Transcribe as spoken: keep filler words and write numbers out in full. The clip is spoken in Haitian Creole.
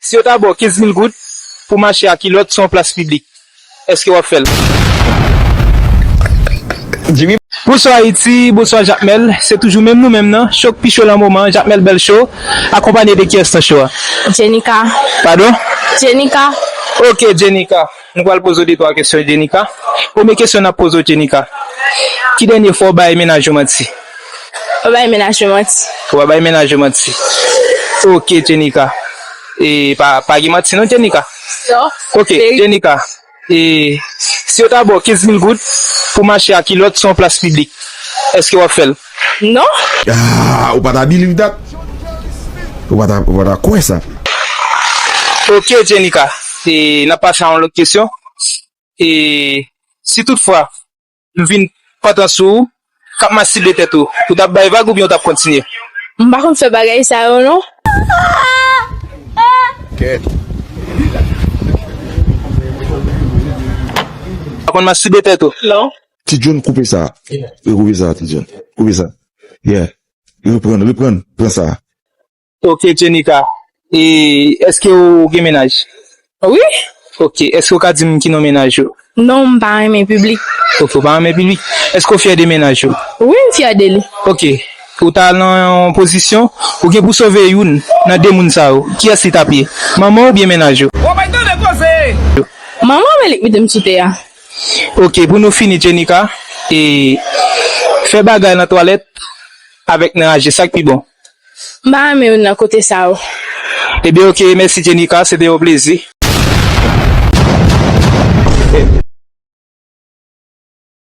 Si yo ta ba w kenz mil goud pou mache a kilòt sou yon plas piblik, èske w ap fè l? Jimmy. Bonswa Ayiti, bonswa Jakmèl. Se toujou menm nou menm nan, Cho k pi cho lan moman, Jakmèl Bèl Cho, akonpanye de kiyès nan cho a? Jenika. Padon? Jenika. Ok, Jenika. Nou pral poze w de twa kesyon, Jenika. Premye kesyon n ap poze w, Jenika. Ki dènye fwa w bay mennaj ou manti? Ou bay mennaj ou manti. Ou pa bay mennaj ou manti. Ok, Jenika. E pa, pa gen manti non, Jenika. Non. Ok, Jenika. E si yo ta ba w kenz mil goud pou mache a kilòt sou yon plas piblik, èske w ap fè l? Non. Ah, ou pa ta believe that? Ou pa ta, ou pa ta kwè sa? Ok, Jenika. E n ap pase a yon lòt kesyon. E si toutfwa m vin pantan sou ou, k ap mastibe tèt ou, ou t ap bay vag oubyen ou t ap kontinye? M pa konn fè bagay sa yo non. Kèt. Pa konn mastibe tèt ou? Non. Ti John, koupe sa. Koupe sa, Ti John. Koupe sa. Yeah. Reprann, reprann, pran sa. Ok, Jenika. E èske w gen mennaj? Wi. Ok, èske w ka di m ki non mennaj ou? Non, m pa renmen piblik. Ok, w pa renmen piblik. Èske w fyè de mennaj ou? Wi, m fyè de li. Ok, ou ta nan yon pozisyon, ou gen pou sove youn nan de moun sa yo. Kiyès li t ap ye? Manman w oubyen mennaj ou? Manman m, li k mete m sou tè a. Ok, pou nou fini, Jenika, e fè bagay nan twalèt avèk nan raje, sa k pi bon? M pa renmen youn nan kote sa yo. Ebyen, ok, mèsi, Jenika, se te yon plezi.